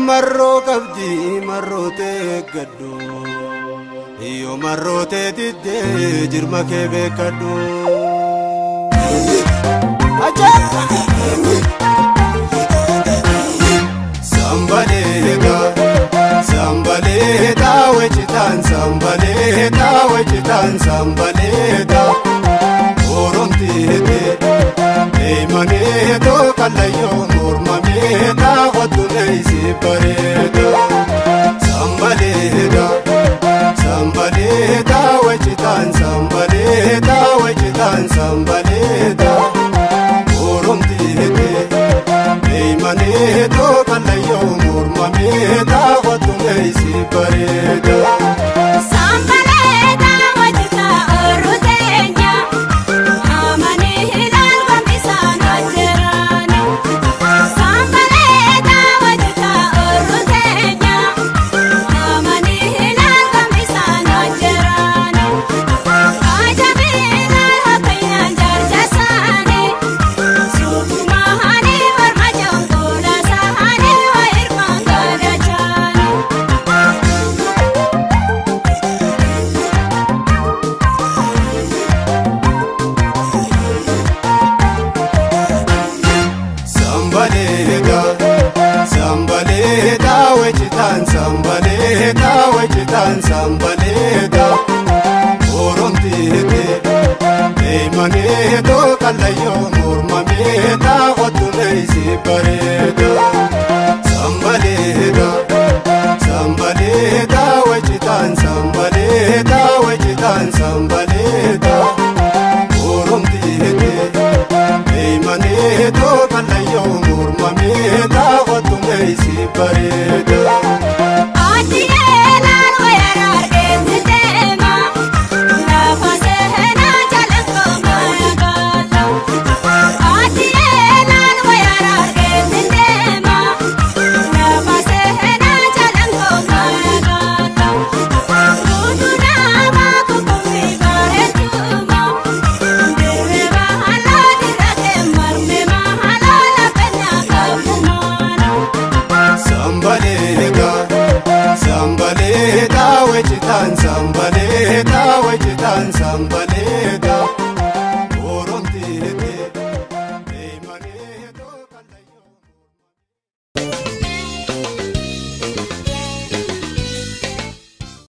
Marroo qabdii marrootee gaddu yoo marrootee diddee jirma kee beekadhu. Sambaleeta sambaleeta wechitaan sambaleeta wechitaan sambaleeta oromteete eemaneeto kallayyoo mormameeta qottumeessi bareeda. Sambaleeta sambaleeta wechitaan sambaleeta wechitaan sambaleeta oromteete eemaneeto kallayyoo mormameeta qottumeessi bareeda. Sambaleeta wechitaa oruteenya amani hilal bambisaan hojjeraani. Sambaleeta wechitaa oruteenya amani hilal bambisaan hojjeraani. Ajabiilal hakayyaan jaarjasaani suukumahani morma jongola sahani waa irmaan gadachaani. Sambaleeta sambaleeta wechitaan sambaleeta wechitaan sambaleeta oromteete eemaneeto kallayyoo mormameeta qottumeessi bareeda. Sambaleeta sambaleeta wechitaan sambaleeta wechitaan sambaleeta oromteete eemaneeto kallayyoo mormameeta qottumeessi bareeda. Atiyeelaan weerar eessi deema lafa seenaa jalqaba gaala. Atiyeelaan weerar eessi deema lafa seenaa jalqaba gaala. Guutuu kukumbi bareechuma dirree bahalaa dirrate marme mahalaa lafa qabumaana. Sambaleeta sambaleeta wechitaan sambaleeta wechitaan sambaleeta.